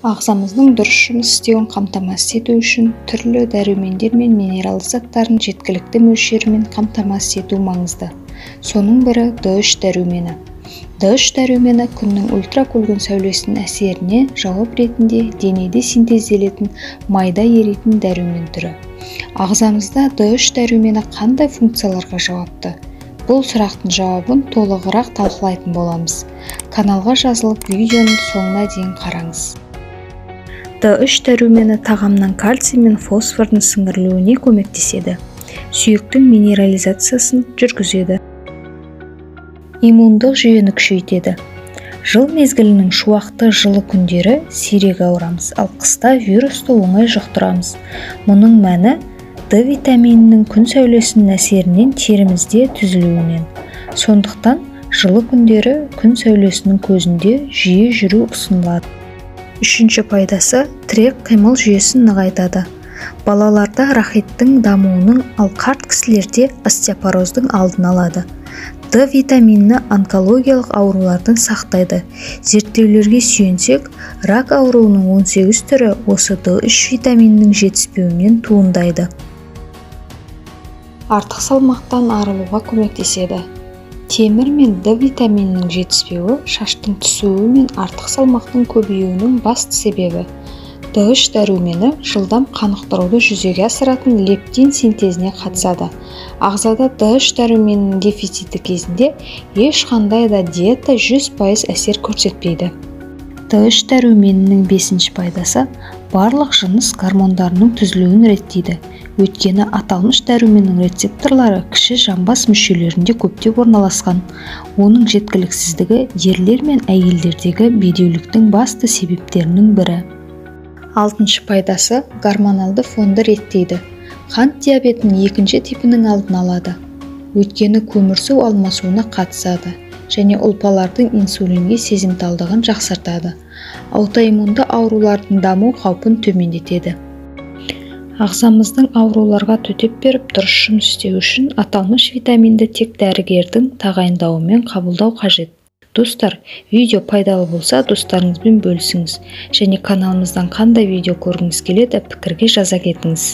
Ағзамыздың дұрыс жұмыс істеуін қамтамасыз ету үшін түрлі дәрумендер мен минералды заттардың жеткілікті мөлшерімен қамтамасыз ету маңызды. Соның бірі Д3 дәрумені. Д3 дәрумені күннің ультракүлгін сәулесінің әсеріне жауап ретінде денеде синтезделетін майда еритін дәрумен түрі. Ағзамызда Д3 дәрумені қандай функцияларға жауапты? Бұл сұрақтың жауабын толығырақ талқылайтын боламыз. Каналға жазылып, видеоның соңына дейін қараңыз. Д3 дәрумені тағамнан кальций мен фосфордың сіңірілуіне көмектеседі. Сүйектің минерализациясын жүргізеді. Иммундық жүйені күшейтеді. Жыл мезгілінің шуақты жылы күндері сирек ауырамыз, ал қыста вирусты оңай жұқтырамыз. Мұның мәні Д витаминінің күн сәулесінің әсерінен терімізде түзілуінен. Сондықтан жылы күндері күн сәулесінің көзінде жиі жүру ұсынылады. Үшінші пайдасы тірек қимыл жүйесін нығайтады. Балаларда рахиттің дамуының, ал қарт кісілерде остеопороздың алдын алады. Д витамині онкологиялық аурулардан сақтайды. Зерттеулерге сүйенсек, рак ауруының 18 түрі осы Д3 витаминінің жетіспеуінен туындайды. Артық салмақтан арылуға көмектеседі. Темір мен Д витаминінің жетіспеуі шаштың түсуі мен артық салмақтың көбеюінің басты себебі. Д3 дәрумені жылдам қанықтыруды жүзеге асыратын лептин синтезіне қатысады. Ағзада Д3 дәруменінің дефициті кезінде ешқандай да диета 100% әсер көрсетпейді. Д3 дәруменінің бесінші пайдасы барлық жыныс гормондарының түзілуін реттейді. Өйткені аталмыш дәруменнің рецепторлары кіші жамбас мүшелерінде көптеп орналасқан. Оның жеткіліксіздігі ерлер мен әйелдердегі бедеуліктің басты себептерінің бірі. Алтыншы пайдасы гормоналды фонды реттейді. Қант диабетінің екінші типінің алдын алады. Өйткені көмірсу алмасуына қатысады және ұлпалардың инсулинге сезімталдығын жақсартады. Аутоиммунды аурулардың даму қаупін төмендетеді. Ағзамыздың ауруларға төтеп беріп дұрыс жұмыс істеу үшін аталмыш витаминді тек дәрігердің тағайындауымен қабылдау қажет. Достар, видео пайдалы болса, достарыңызбен бөлісіңіз және каналымыздан қандай видео көргіңіз келеді, пікірге жаза кетіңіз.